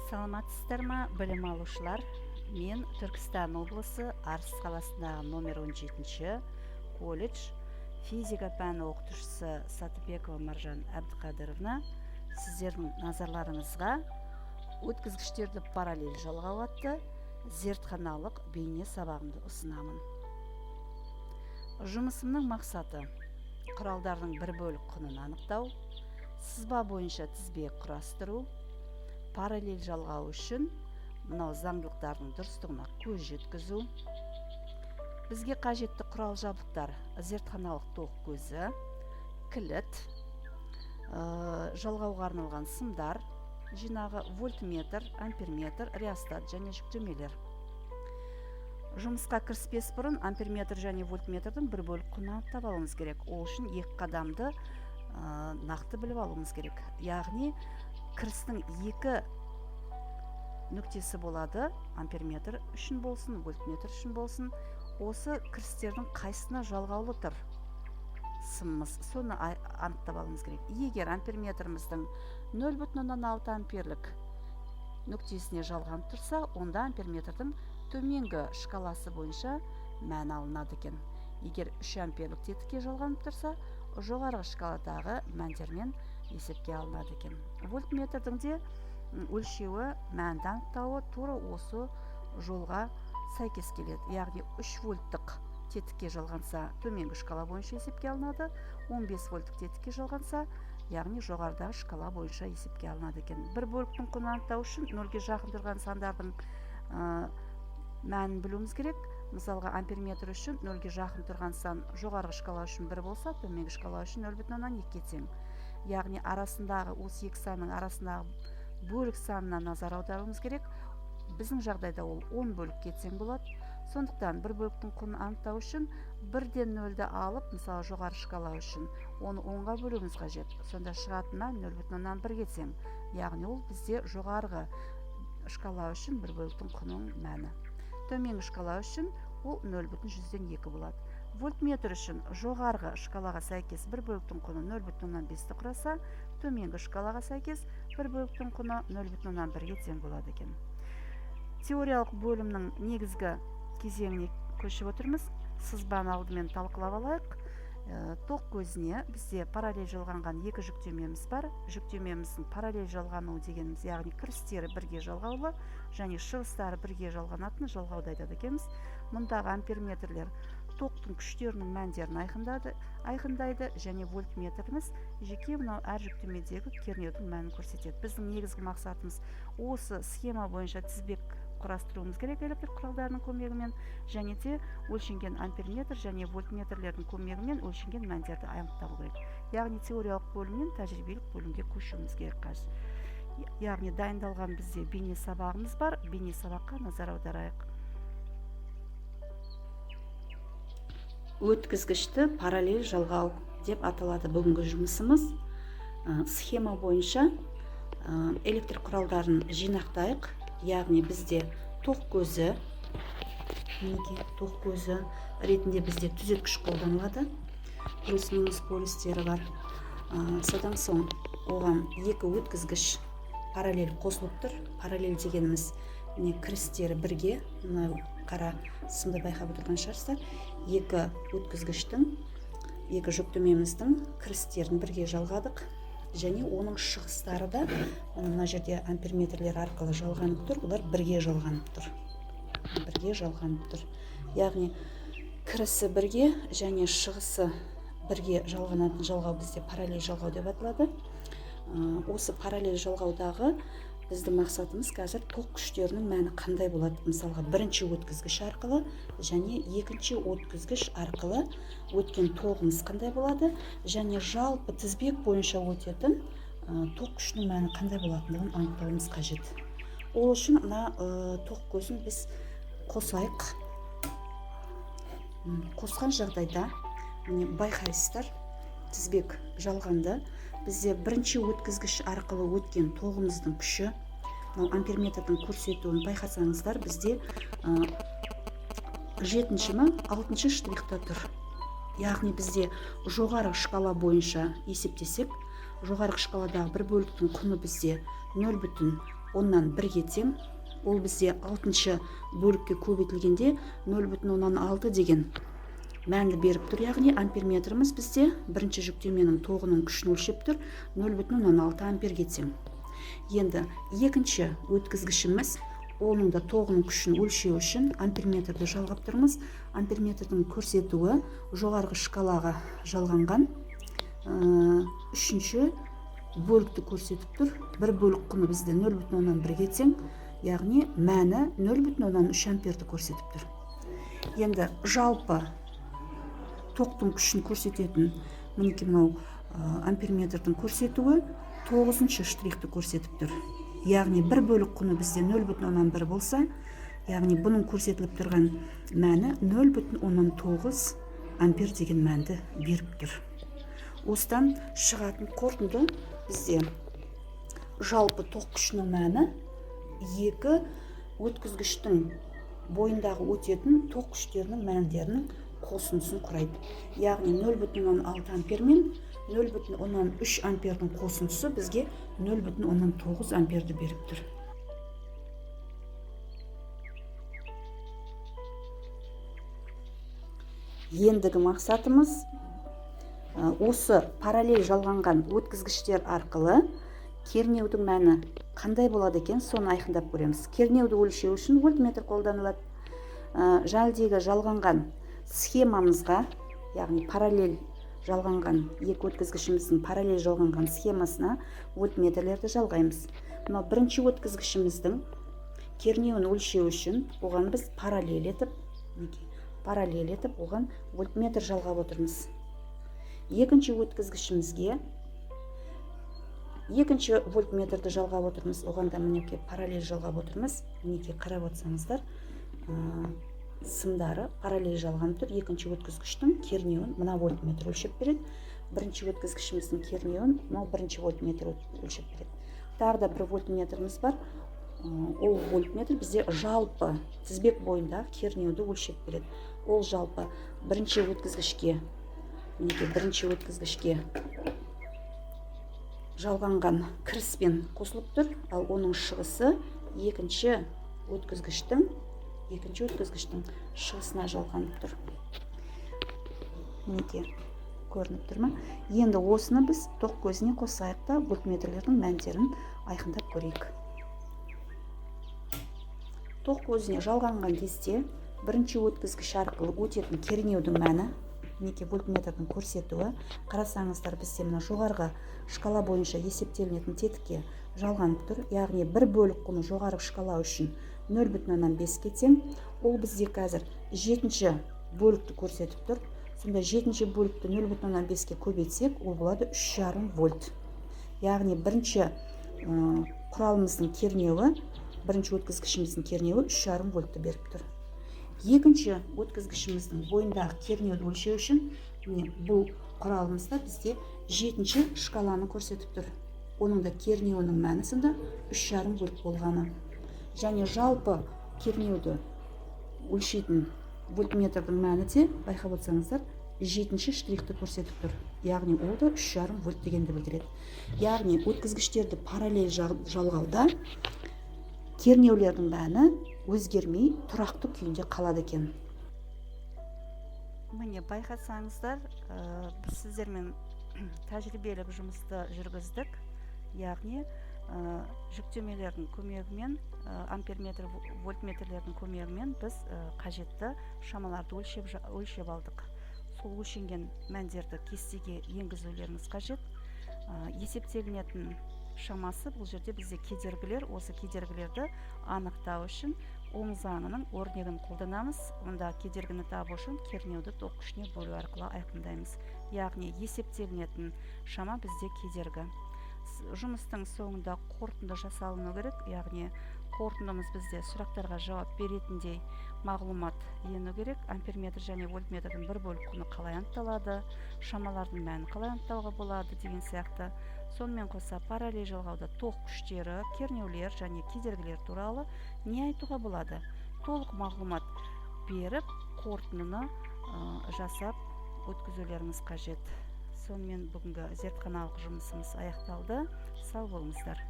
Саламатсыздар ма, білім алушылар? Мен Түркістан облысы Арыс қаласындағы номер 17 колледж физика пәні оқытушысы Сатыбекова Маржан Әбдіқадыровна. Сіздердің назарларыңызға өткізгіштерді параллель жалғау атты зертханалық бейне сабағымды ұсынамын. Жұмысымның мақсаты: құралдардың бір бөлік құнын анықтау, сызба бойынша тізбек құрастыру, параллель жалғау үшін мынау заңдылықтардың дұрыстығына көз жеткізу. Бізге қажетті құрал жабдықтар: зертханалық тоқ көзі, кілт, жалғауға арналған сымдар жинағы, вольтметр, амперметр, реостат және жүктемелер. Жұмысқа кіріспес бұрын амперметр және вольтметрдің бір бөлік құнын анықтап алуымыз керек. Ол үшін екі қадамды нақты біліп алуымыз керек. Яғни кірістің екі нүктесі болады, амперметр үшін болсын, вольтметр үшін болсын. Осы кірістердің қайсысына жалғаулы тұр сымымыз, соны анықтап алуымыз керек. Егер амперметріміздің 0,6 амперлік нүктесіне жалғанып тұрса, онда амперметрдің төменгі шкаласы бойынша мән алынады екен. Егер 3 амперлік тетікке жалғанып тұрса, жоғарғы шкаладағы мәндермен есепке алынады екен. Вольтметрдің де өлшеуі, мәнді анықтауы тура осы жолға сәйкес келеді. Яғни 3 вольттық тетікке жалғанса, төменгі шкала бойынша есепке алынады, 15 вольттық тетікке жалғанса, яғни жоғарыдағы шкала бойынша есепке алынады екен. Бір бөліктің құнын анықтау үшін нөлге жақын тұрған сандардың мәнін білуіміз керек. Мысалға, амперметр үшін нөлге жақын тұрған сан жоғарғы шкала үшін 1 болса, төменгі шкала үшін 0,2-ге тең. Яғни арасындағы, осы екі санның арасындағы бөлік санына назар аударуымыз керек. Біздің жағдайда ол 10 бөлікке тең болады. Сондықтан бір бөліктің құнын анықтау үшін бірден нөлді алып, мысалы, жоғары шкала үшін оны 10-ға бөлуіміз қажет. Сонда шығатын мән 0,1-ге тең. Яғни ол бізде жоғарғы шкала үшін бір бөліктің құнының мәні. Төменгі шкала үшін ол 0,02 болады. Вольтметр үшін жоғарғы шкалаға сәйкес бір бөліктің құны 0,5-ті құраса, төменгі шкалаға сәйкес бір бөліктің құны 0,1-ге тең болады екен. Теориялық бөлімнің негізгі кезеңіне көшіп отырмыз. Сызбаны алдымен талқылап алайық. Тоқ көзіне бізде параллель жалғанған екі жүктемеміз бар. Жүктемеміздің параллель жалғануы дегеніміз, яғни кірістері бірге жалғаулы және шығыстары бірге жалғанатын жалғауды айтады екенбіз. Мұндағы амперметрлер тоқтың күштерінің мәндерін айқындайды және вольтметріміз жеке мынау әр жүктемедегі кернеудің мәнін көрсетеді. Біздің негізгі мақсатымыз осы схема бойынша тізбек құрастыруымыз керек электр құралдарының көмегімен және де өлшенген амперметр және вольтметрлердің көмегімен өлшенген мәндерді анықтау керек. Яғни теориялық бөлімнен тәжірибелік бөлімге көшуіміз керек қазір. Яғни дайындалған бізде бейне сабағымыз бар. Бейне сабаққа назар аударайық. Өткізгішті параллель жалғау деп аталады бүгінгі жұмысымыз. Схема бойынша электр құралдарын жинақтайық. Яғни бізде тоқ көзі, мінекей, тоқ көзі ретінде бізде түзеткіш қолданылады, плюс минус полюстері бар. Содан соң оған екі өткізгіш параллель қосылып тұр. Параллель дегеніміз, міне, кірістері бірге, мына қара сымды байқап отырған шығарсыздар. Екі өткізгіштің, екі жүктемеміздің кірістерін бірге жалғадық және оның шығыстары да мына жерде амперметрлер арқылы жалғанып тұр, олар бірге жалғанып тұр. Бірге жалғанып тұр. Яғни кірісі бірге және шығысы бірге жалғанатын жалғау бізде параллель жалғау деп аталады. Осы параллель жалғаудағы біздің мақсатымыз қазір тоқ күштерінің мәні қандай болады. Мысалға, бірінші өткізгіш арқылы және екінші өткізгіш арқылы өткен тоғымыз қандай болады және жалпы тізбек бойынша өтетін тоқ күшінің мәні қандай болатындығын анықтауымыз қажет. Ол үшін мына тоқ көзін біз қосайық. Қосқан жағдайда, міне, байқайсыздар, тізбек жалғанды. Бізде бірінші өткізгіш арқылы өткен тоғымыздың күші, мынау амперметрдің көрсетуін байқасаңыздар, бізде жетінші ма, алтыншы штрихта тұр. Яғни бізде жоғары шкала бойынша есептесек, жоғарғы шкаладағы бір бөліктің құны бізде нөл бүтін оннан бірге тең. Ол бізде 6-шы бөлікке көбейтілгенде 0,6 деген мәнді беріп тұр. Яғни амперметріміз бізде бірінші жүктеменің тоғының күшін өлшеп тұр, 0,6 амперге тең. Енді екінші өткізгішіміз, оның да тоғының күшін өлшеу үшін амперметрді жалғап тұрмыз. Амперметрдің көрсетуі жоғарғы шкалаға жалғанған үшінші бөлікті көрсетіп тұр. Бір бөлік құны бізде 0,1-ге тең, яғни мәні 0,3 амперді көрсетіп тұр. Енді жалпы тоқтың күшін көрсететін мінекей мынау амперметрдің көрсетуі 9-шы штрихті көрсетіп тұр. Яғни бір бөлік құны бізде 0,1 болса, яғни бұның көрсетіліп тұрған мәні 0,9 ампер деген мәнді беріп тұр. Осыдан шығатын қорытынды бізде жалпы тоқ күшінің мәні екі өткізгіштің бойындағы өтетін тоқ күштерінің мәндерінің қосындысын құрайды. Яғни 0,6 ампер мен 0,3 ампердің қосындысы бізге 0,9 амперді беріп тұр. Ендігі мақсатымыз осы параллель жалғанған өткізгіштер арқылы кернеудің мәні қандай болады екен, соны айқындап көреміз. Кернеуді өлшеу үшін вольтметр қолданылады. Жәлдегі жалғанған схемамызға, яғни параллель жалғанған екі өткізгішіміздің параллель жалғанған схемасына вольтметрлерді жалғаймыз. Мынау бірінші өткізгішіміздің кернеуін өлшеу үшін оған біз параллель етіп, параллель етіп оған вольтметр жалғап отырмыз. Екінші өткізгішімізге екінші вольтметрді жалғап отырмыз. Оған да мінекей параллель жалғап отырмыз. Мінекей қарап отырсаңыздар, сымдары параллель жалғанып тұр. Екінші өткізгіштің кернеуін мына вольтметр өлшеп береді. Бірінші өткізгішіміздің кернеуін мынау бірінші вольтметр өлшеп береді. Тағы да бір вольтметріміз бар. Ол вольтметр бізде жалпы тізбек бойындағы кернеуді өлшеп береді. Ол жалпы бірінші өткізгішке, мінекей бірінші өткізгішке жалғанған кіріспен қосылып тұр, ал оның шығысы екінші өткізгіштің шығысына жалғанып тұр. Мінекей көрініп тұр ма? Енді осыны біз тоқ көзіне қосайық та вольтметрлердің мәндерін айқындап көрейік. Тоқ көзіне жалғанған кезде бірінші өткізгіш арқылы өтетін кернеудің мәні, мінекей вольтметрдің көрсетуі, қарасаңыздар бізде мына жоғарғы шкала бойынша есептелінетін тетікке жалғанып тұр. Яғни бір бөлік құны жоғарғы шкала үшін 0,5-ке тең. Ол бізде қазір 7-ші бөлікті көрсетіп тұр. Сонда 7-ші бөлікті 0,5-ке көбейтсек, ол болады 3,5 вольт. Яғни бірінші құралымыздың кернеуі, бірінші өткізгішіміздің кернеуі 3,5 вольтты беріп тұр. Екінші өткізгішіміздің бойындағы кернеуді өлшеу үшін міне бұл құралымызда бізде 7-ші шкаланы көрсетіп тұр. Оның да кернеуінің мәні сонда 3,5 вольт болғаны. Және жалпы кернеуді өлшейтін вольтметрдің мәні де, байқап отырсаңыздар, 7-ші штрихті көрсетіп тұр. Яғни ол да 3,5 вольт дегенді білдіреді. Яғни өткізгіштерді параллель жалғауда кернеулердің мәні өзгермей тұрақты күйінде қалады екен. Міне байқасаңыздар, біз сіздермен тәжірибелік жұмысты жүргіздік. Яғни жүктемелердің көмегімен, амперметр, вольтметрлердің көмегімен біз қажетті шамаларды өлшеп алдық. Сол өлшенген мәндерді кестеге енгізулеріңіз қажет. Есептелінетін шамасы бұл жерде бізде кедергілер. Осы кедергілерді анықтау үшін Ом заңының өрнегін қолданамыз. Онда кедергіні табу үшін кернеуді тоқ күшіне бөлу арқылы айқындаймыз. Яғни есептелінетін шама бізде кедергі. Жұмыстың соңында қорытынды жасалыну керек. Яғни қорытындымыз бізде сұрақтарға жауап беретіндей мағлұмат ену керек. Амперметр және вольтметрдің бір бөлік құны қалай анықталады, шамалардың мәнін қалай анықтауға болады деген сияқты. Сонымен қоса параллель жалғауда тоқ күштері, кернеулер және кедергілер туралы не айтуға болады? Толық мағлұмат беріп, қорытындыны жасап өткізулеріңіз қажет. Сонымен бүгінгі зертханалық жұмысымыз аяқталды. Сау болыңыздар.